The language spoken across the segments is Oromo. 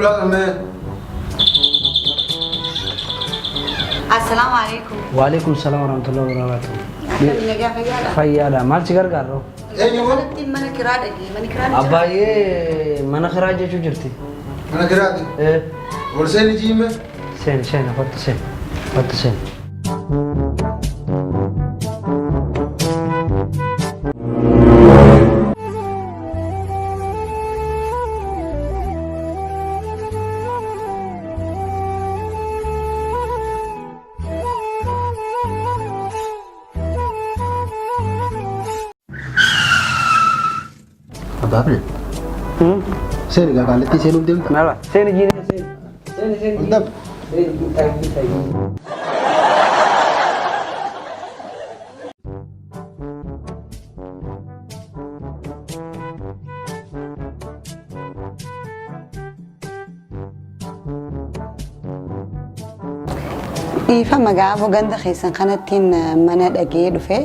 Balbala mee. Assalaamu alaikum. Waalaikum salaam warahmatullahi wabarakatuh. Akkami nagaa fayyaadha? Fayyaadha. Maal si gargaarru? Eenyu kun? Kanatti mana kiraa dhagee mana kiraa ni jira. Abbaay'ee mana kiraa jechuu jirti. Mana kiraati. Eh, Ol seeni jiime. Seeni seeni kottu seeni kottu seeni. Abbaa fide. Seeni gaa kaallattii seenuuf deemta. Mala seeni jiini seeni. Seeni seeni. Ol dab. Seeni taa'ii taa'ii. Dhiifama gaafa ganda keessan kanattiin mana dhagee dhufe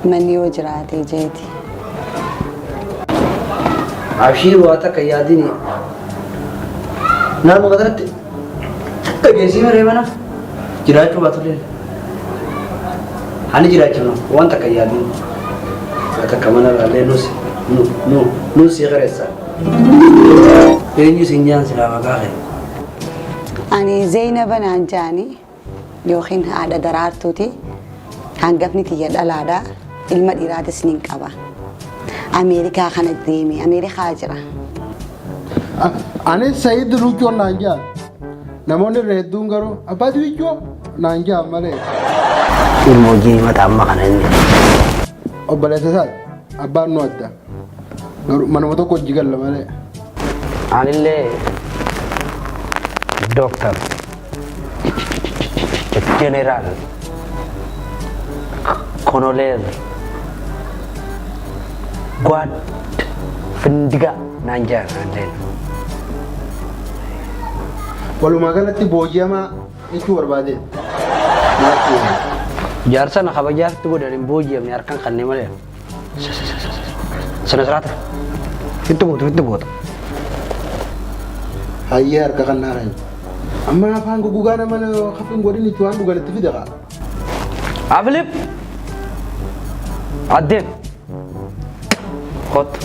manni yoo jiraate jeeti. Abshiir waa takka yaadini. Naannoo kanatti dhageessii maree mana jiraachuu baatullee. Ani jiraachifna waan takka yaadini. Waa takka mana laallee nus nu nu nu si qireessa. Eenyu sin jaan silaa maqaa kee? Ani Zeynaba naan jaani yookiin haadha daraartuuti. Hangafni tiyya dhalaadha. Ilma dhiiraatis nin qaba. Ameerikaa kana deeme. Ameerikaa jira. Anis Sayid Luuccoo naan jaan. Namoonni irra hedduun garuu abbaa Luuccoo naan jaan malee. Ilma hojii himata amma kana inni. Obboleessa isaati. Abbaan nu adda. Garuu manuma tokko hojii galla malee. Anillee Dooktar Jeneraal Konoleel Gwaad Findigaa naan jedhan anilleen. Walumaa galatti booji'amaa jechuu barbaade. Jaarsa na kabajaatti godhan hin booji'amne harkaan kanneen malee. Sina siraata. Fitti gootu fitti goota. Hayyee harka kan naa keenya. Amma afaan guggugaa nama hafuun godhin itti waan dhugan itti fida kaa. Afilip. Addeen. Kottu.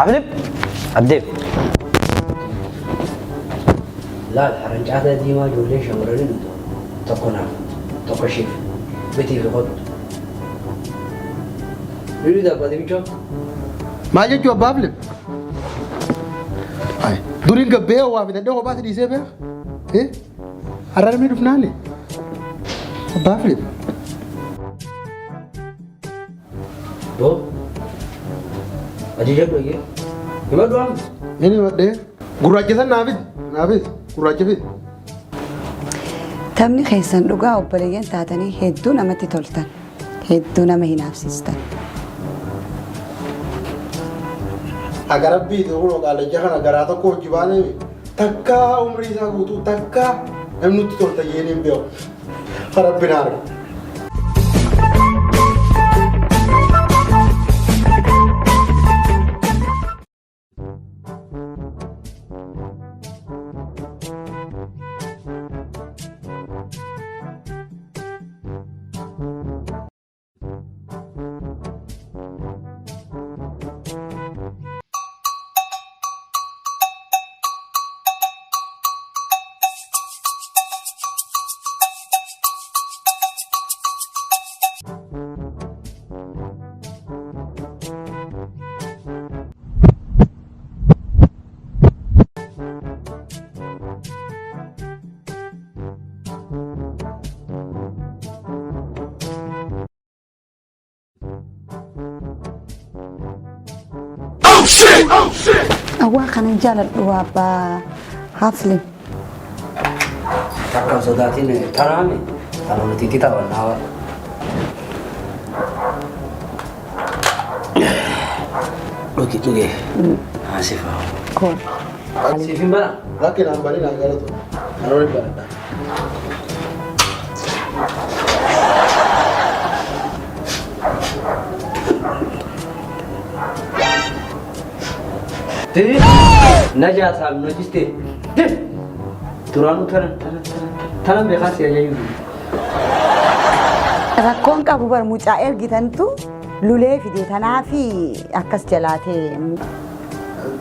Afilip. Addeen. Laal harancaata diimaa ijoolleen shamarranii dhugdu tokko naaf tokko isheef bitii fi kottu. Luluu dabbate bichoo. Maal jechuu abbaa Afilip? Ay, Duriin gabbee waa bitadhee kophaa si dhiisee beeka? Eh? Har'a namni dhufnaani? Abbaa Afilip. Boo. Ajaja dhoyyee. Himadhu amma. Inni himadhee gurraacha san naa fidi. Naa fidi. Gurraacha fidi. Taphni keessan dhugaa obboleeyyan taatanii hedduu namatti toltan. Hedduu nama hinaafsistan. Haga rabbiiti kunoo qaalacha kana garaa tokko hojii baanee takkaa umrii isaa guutuu takkaa namni nutti tolta jeen hin beeku. Rabbi na arga. Awwaa kanan jaaladhu abbaa Hafli. Takka hin sodaatin tanaami tana nuti itti taphannaa bara. Dhugi dhugi. Asifa. Kool. Siif hin bana. Lakki naan bani naan galatu. Anoo hin banadha. Najaasaaf nojiste. Duraanuu tanan tanan tanan tanan beekaa si ajaju. Rakkoon qabu bar mucaa ergitantu lulee fide tanaafi akkas jalaatee.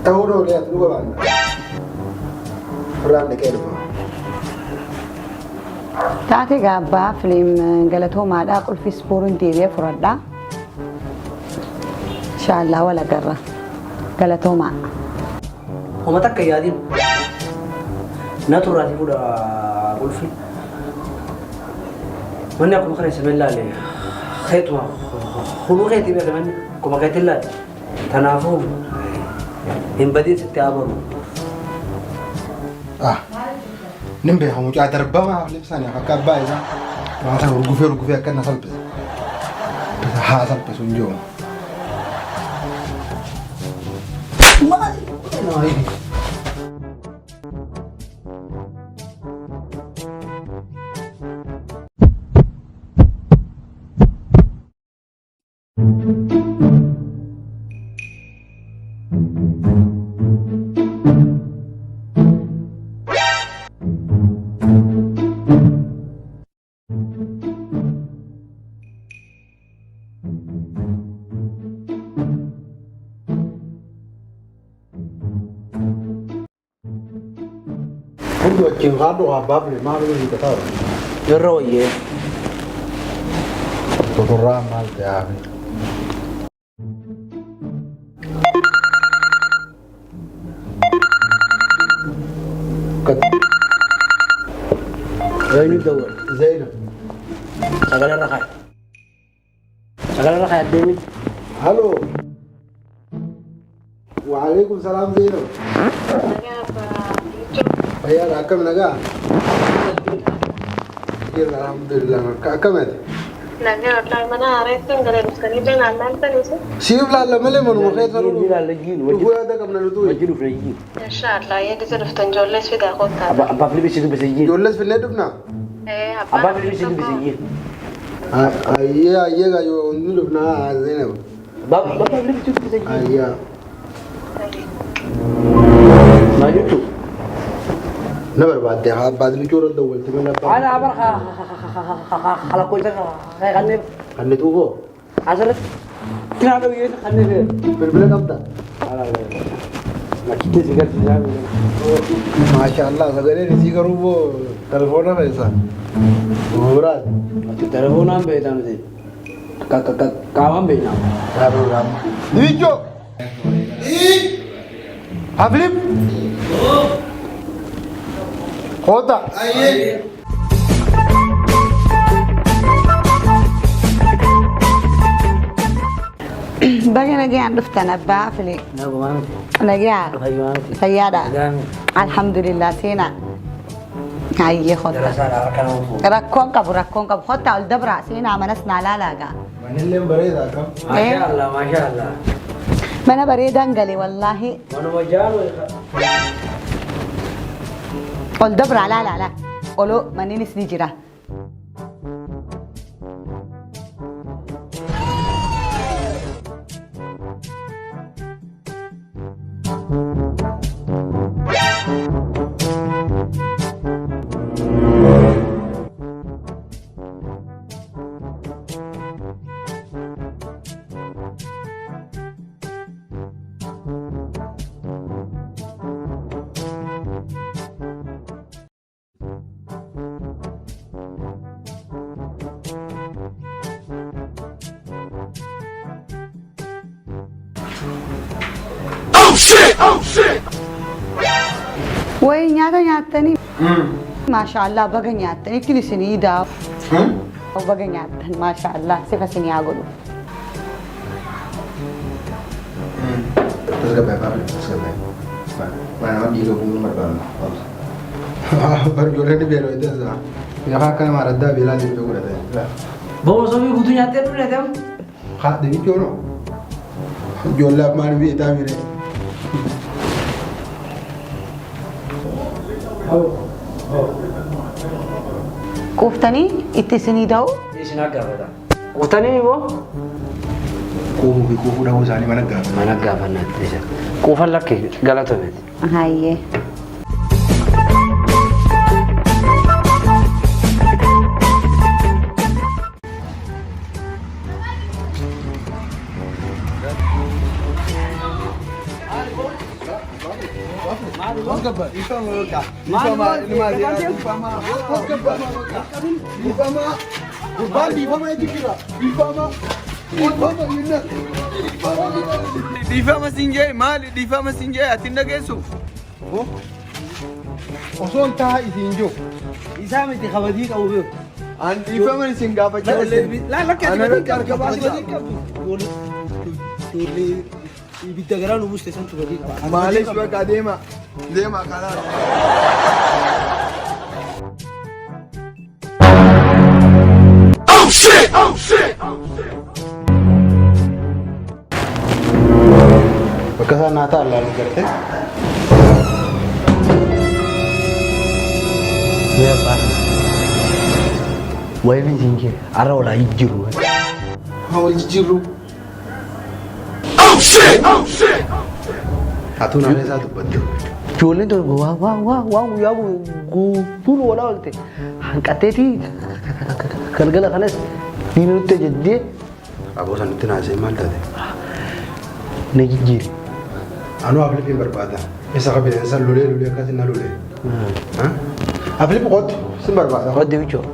Ta'uu dhoole ati dhuga baanna. Irraan dhiqee dhufa. Taate gaabbaa filiim galatoomaadhaa qulfis boruun deebi'ee fudhadhaa. Inshaallaa wal agarra. Galatoomaa. Homa takka yaadin. Natu irraa si fuudha qulfi. Manni akkuma kana isa laale keetuma huluu keetii beeka manni akkuma keetiin laale. Kanaafuu hin badiin sitti haa baru. Ah. Nin beeka mucaa darbamaa libsanii akka abbaa isaa waan sana urgufee urgufee akka na salphise. Haa salphisu hin jiru. Maali? Hundi wajjin kaadhu abbaa fi maal hojii kataa. Irra wayyee. Totorraa maal ta'aa fi. Eenyu dawwal? Zainab. Sagalee irra kaa'i. Sagalee irra kaa'i adeemi. Halo. Waalaikum salaam Zainab. Fayyaadha akkam nagaa? Jirra alhamdulillah. Akkam ati? Nagaa wallahi mana haareessuun gara dhuftanii janaan laaltaniisu. Siif laalla malee manuma keessa Ni laalla jiin dhufuu yaada qabna nutu. wajji dhufne jiin. Inshaallah eegisa dhuftan ijoollees fidaa kottaa. Abbaa Filipi si dubbise jiin. Ijoollees finnee dhufna? Abbaa Filipi si dubbise jiin. Ayyee ayyee gaayoo hundi dhufna Zainab. Abbaa Filipi si dubbise jiin. Ayyee. Maal jettu? Na barbaadde haa abbaa lichuu irra dawwalti malee abbaa. Ana abar halakkoota kanneen Kan tuufoo asirratti kinaa dhawiyee kanneen bilbila qabda. Makitti si garsiisaa. Maasha Allah sagaleen isii garuu boo telefoona keessa. Biraati. Telefoonaan beektaa miti. Qaamaan beeknaa. Dibichoo. Haflip. Kota. Baga nagaan dhuftan abbaa filee. Nagumaa miti. Nagaa. Fayyumaa miti. Fayyaadha. Nagaa miti. Alhamdulillah seenaa. Hayyee kottaa. Darasaadha harka nama fuudha. Rakkoon qabu rakkoon qabu kottaa ol dabraa seenaa manas naa laalaagaa. Manillee bareeda akkam. Maasha Allah maasha Allah. Mana bareedaan gale wallaahi. Manuma jaalu. Ol dabraa laalaa laa. Oloo manniinis ni jira. Wayi nyaata nyaattanii. Maashaallah baga nyaattan ittiin isinii daa. Baga nyaattan maashaallah sifa isinii haa godhu. Tasgabbaa'e Paappi tasgabbaa'e. Waan nama dhiiga bu'uun barbaadna. Bar ijoolleen beeloo itti as Yaa akka nama araddaa beelaa deemtee godhate. Boo sobii guutuu nyaattee dhufne tam. Haa deebichoo no. Ijoollee ammaan beektaa mire. Quuftanii itti isinii da'u. Isin gaafata. Quuftanii immoo? Quufuu fi quufuu dhabuu isaanii mana gaafa. Mana gaafannaatti isa. Quufan lakkee galatomeeti. Hayyee. Dhiifama siin jee maali dhiifama siin jee ati hin dhageessu? Osoo hin ta'a isiin jiru. Isaa miti kabajii qabu beeku. An dhiifama isin gaafachaa illee. Lakki ati Ana badii irratti qabdu. harka Ati baasa. badii qabdu. Ijoollee ibidda garaa nu buuste santu badii qaba. Maaliif bakka deema deema karaa. Bakka isaan naa ta'an laalu gartee. Mee abbaa. Wayii siin jee har'a walaa jijjiiru. Haa wal jijjiirru. Hatuu naannoo isaa dubbatte. Ijoolleen tun waa waa waa waa guyyaa guutuun walaa oolte hanqatteetii galgala kanas diina nutti jettee Aboo sanitti naasee maal taate? Na jijjiiri. Anuu Afilipiin barbaada. Isa ka bineensa lolee lolee akkasii na lolee. Afilip kootu sin barbaada. Wadde bichoo.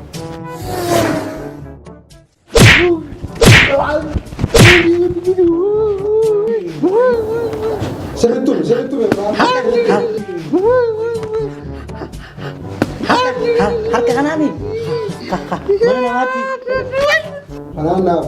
Sirriitti tumi sirriitti tumi. Harka kanaani mana namaatti. Kanaan naaf.